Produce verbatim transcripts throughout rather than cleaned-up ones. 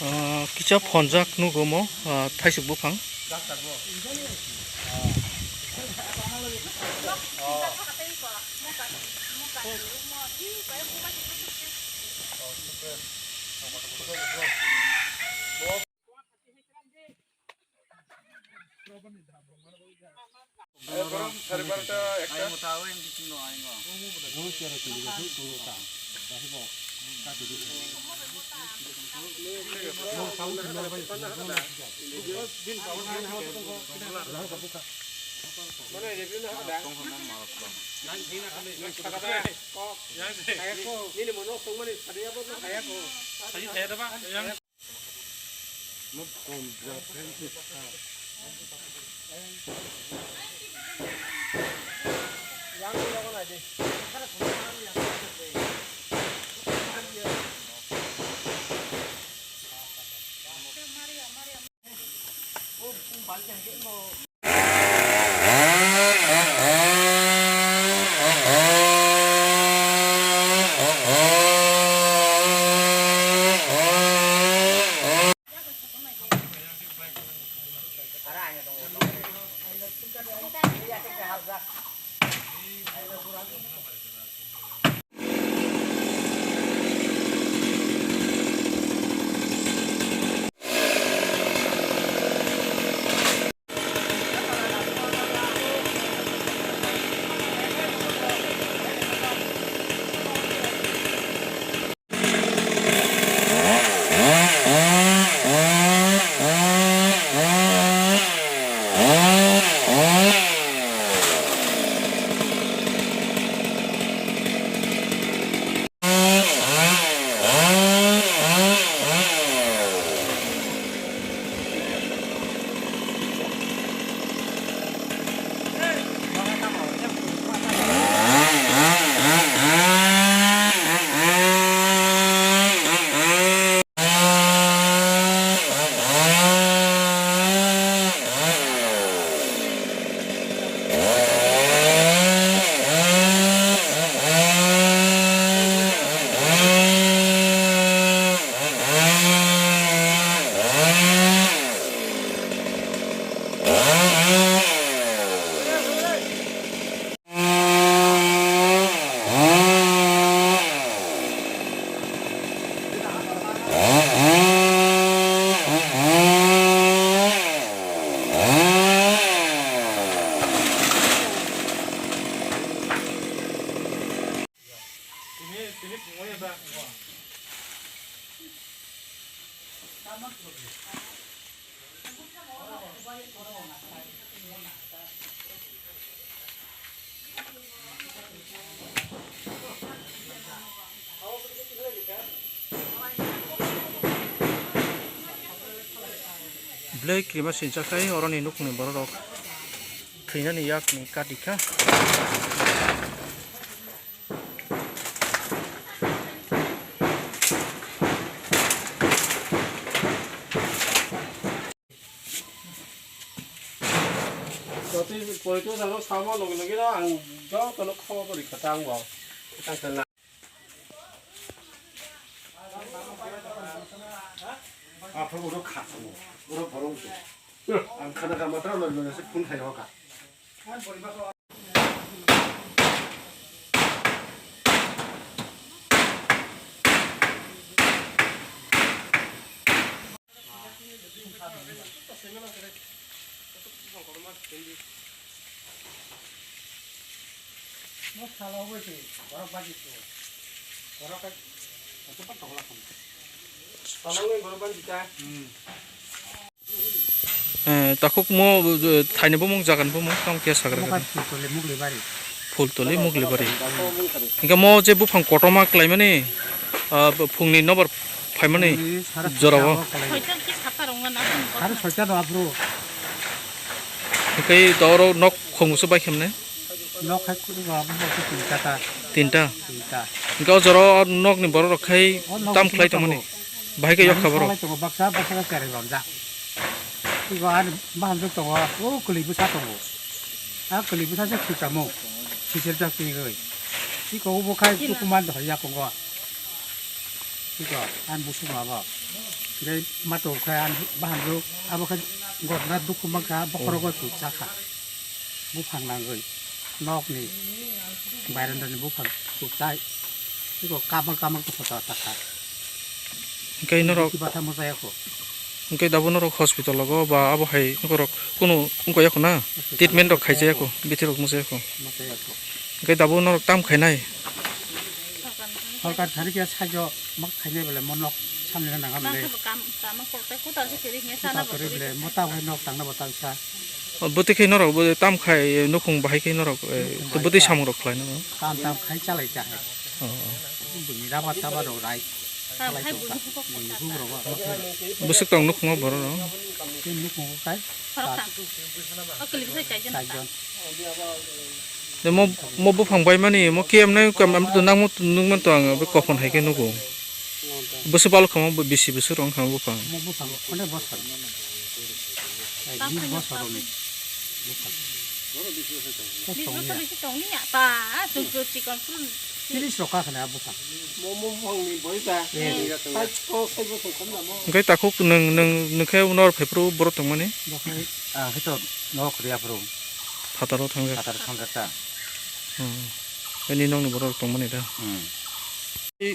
Ah, kisa phonjak nugo mo, ah, thaisuk buphang. Belai kirima sincha khai oroni nukni bororok thwinani yakni kati kha. Jotoi poito jalo samo logi logi no ang joto no khobo rikha ta ang bo. Aphuru oro kha, oro borok se. Ang khana kha matra loi loi se phun khai hoka. Eh, takhuk mo, eh, thaini bumung, jagani bumung, tamo khe sagra Mo khe kha? Phultuli Muglibari. Phultuli Muglibari. Hingke mo je buphang kotorma klaimani, ah, phungni nobar phaimani Phungni sara jorao. Sara kalai. Soita ki sata rong na. Aro soita do aphuru. Hingke toro nok khonguso bai khemne? Nok hai kudu ba, bo se tinta ta. Tinta? Tinta. Hingke o jorao nokni borok rok khai O nok tam bisingo khlai tongo. Tongmani? Bahai khe yok kha borok? Salai tongo, baksa, baksa khe chereng romjak. Igo ani bahan jok tongo, o kwlwi bwsa tongo. A kwlwi bwsa se khwi tamo. Sisir jak twi gwi. Tiko bo khai tukuman do ya kongo. Tiko an busuk ma bo. Gai mato khai an bahan ro abo khai gotna dukuma kha bokhoro go tu chakha. Buphang nangwi nokni bairandani buphang kutai. Tiko kamang kamang to kota takha. Hingke norok Kiba tamo jaya kho. Hingke dabo norok hospital logo ba abo hai norok kunu wngkha yakho na? Hospital treatment rok khaijaya kho, bithi rok mojaya kho. Mojaya kho. Hingke dabo norok tam khainai? Sorkar thani khe saijo mak khainai bole monok samlina nangam le. Kam, kam kokte kuta se kiri hingke sana botol bole mota hai nok tangna botol sa. O, bwtwi khe norok bo tam khai nukhung bahai khe norok, eh, nukhung bahai bwtwi kha. Samung rok khlai no. Tam tam khai chalai kha hai. O, o. Bini raba taba rok rai. Tam khai bini hukuk bini hukuk rok. Bwswk tong nukhungo borok rok? Bini nukhungo khai. Khorok sa. O kwlwi bwsai chaijon. Chaijon. De mo, mo buphang bai mani mo kiyam nai kam am to nang mo nung man to ang be kophon hai khe nugo. Bwswk balo khamo bisi bwswk rong khamo buphang. Mo buphang onek bosor. Ai, bini bosor rok ni buphang. Bini bosor bisi tong ni ya pa, chung chung chikon phuru. Tiris rok kha khana buphang. Mo, mo buphang ni boy ta. Eh. Sai ko sai bo song kham na mo. Hingke takhuk nwng, nwng, nwng khe nor phaiphuru borok tongmani? Bo khai, ah, hito nok riya phuru. Phataro thangjak. Phataro thangjak ta. Hmm. Ani nokni borok tongmani da. Hmm. I,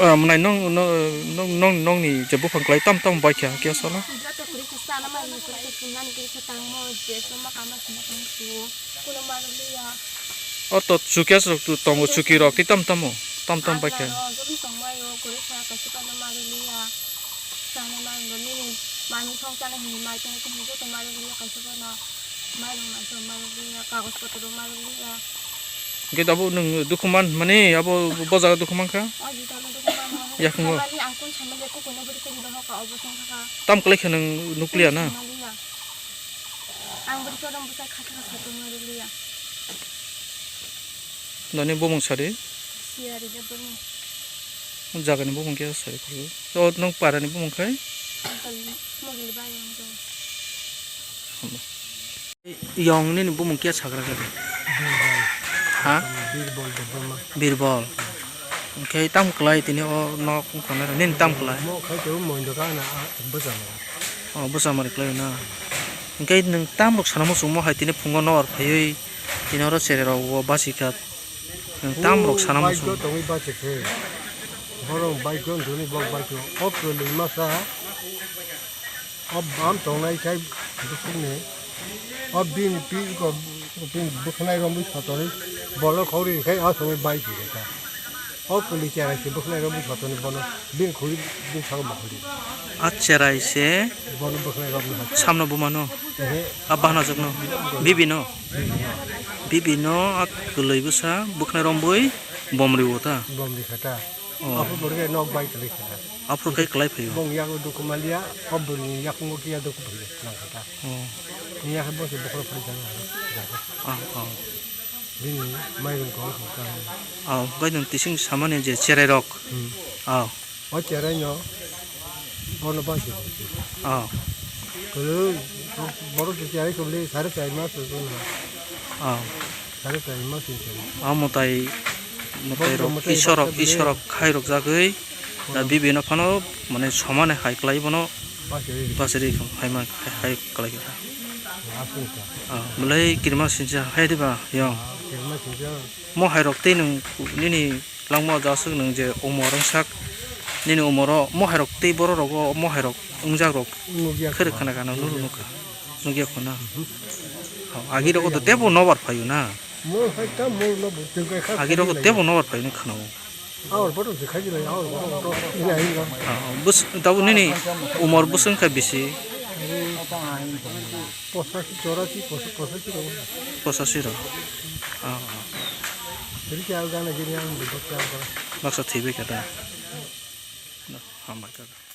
ah, mwnai nong, nong, nong, nong, nongni je buphang klai tam tam baikha kya sala? Joto kwrwi khe chana mani kwrwi khe chumnani kwrwi khe tangmo je chuma kama sima tang su. Kuno marwk liya. O to chukya rok tu tongo, chuki rok ti tam tamo? Tam tam baikha. Ang joto tongmai o kwrwi kha kaisa kano marwk liya. Chana mani nini mani song chana hini mai tong tong joto marwk liya kaisa kano. Mairung maisong marwk liya, kagoj potro marwk liya. Hingke abo nwng dukhu man mani, abo bo jaga dukhu man kha? O jita no dukhu man mani. Yakungo. Mani ang kun samani kukuno bwrwi khe doho ka obo song kha. Tam kwlai khe nwng nukliya na? Samaliya. Ang bwrwi kodom bwsai khathra khathra marwk liya. Noni bumung sadi? Siyari de bwrwi. Jagani bumung khe sadi khulgo. O nwng parani bumung khai? Uncle Mogili bai ang do. Yong nini bumung kiya sagra gari? Birbol. Ha? Birbol Debbarma. Birbol. Hingke tam kwlai tini o nok wngkha nini tam kwlai? Mo khai tebo mondo ka na, a, bwsa mo. O, bwsa mari kwlai na. Hingke nwng tam rok sana muchung mo hai tini phungo nor phaiwi tini oro cherai rok o basi kha. Nwng tam rok sana muchung. Bike o tongwi basi khe. Borok bike o tongwi bok bike o. O kwlwi masa. O bam tongnai khai bwswkni. O bini pi-, ko-, bini bwkhanai romwi sotonwi bolno khogri khai o songwi bai si kha. O kwlwi cherai se bwkhanai romwi sotonwi bono bini khuri bini sago bo khuri. A cherai se bono bwkhanai romwi hai. Samno bumano? Ehe. A bahanajwkno? Bibino? Bibino. Bibino a kwlwi bwsa bwkhanai romwi bomri o ta? Bomri kha ta. Oh. Aphuru borok nok bai kwlai kha. Aphuru khe kwlai phaio. Bong yago dukhu maliya, o bwrwini yakungo kiya dukhu phaiya nang kha ta. Oh. Ni yakhe bo se bokhorok phai jana. Ah, oh. Bini mairung kong kha. Oh, bai nang tising samani je cherai rok. Hmm. Oh. O cherai no bono ba se. Oh. Kwlwi borok se cherai kwlwi sare char mas. Oh. Sare char mas se. O mwtai, mwtai rok, mwtai isorok, isorok khai rok jagwi, da bibino phano, mane, somane hai kwlai bono, basiri hai ma, hai kwlai kha. Ah, belai kirima sincha hai diba, yong. Mo hai rok tei nwng nini langma jaswk nwng je umor wngsak, nini umoro mo hai rok tei borok rogo mo hai rok wngjak rok khe rwk khna gana nukha. Nukya khuna. Agi rok to tebo nobar phaio na. Mo hai ta mo no bo tengkai kha. Agi rok tebo nobar phaio khna. Aor photo se khai lai aor photo. Ila ila. Bus tabu nini umor bus wngkha bisi. Pochasi, chorasi, pochasi, pochasi rok. Pochasi rok. Rikya gana gini ang bukya. Baksa thibi kata. Hambai kata.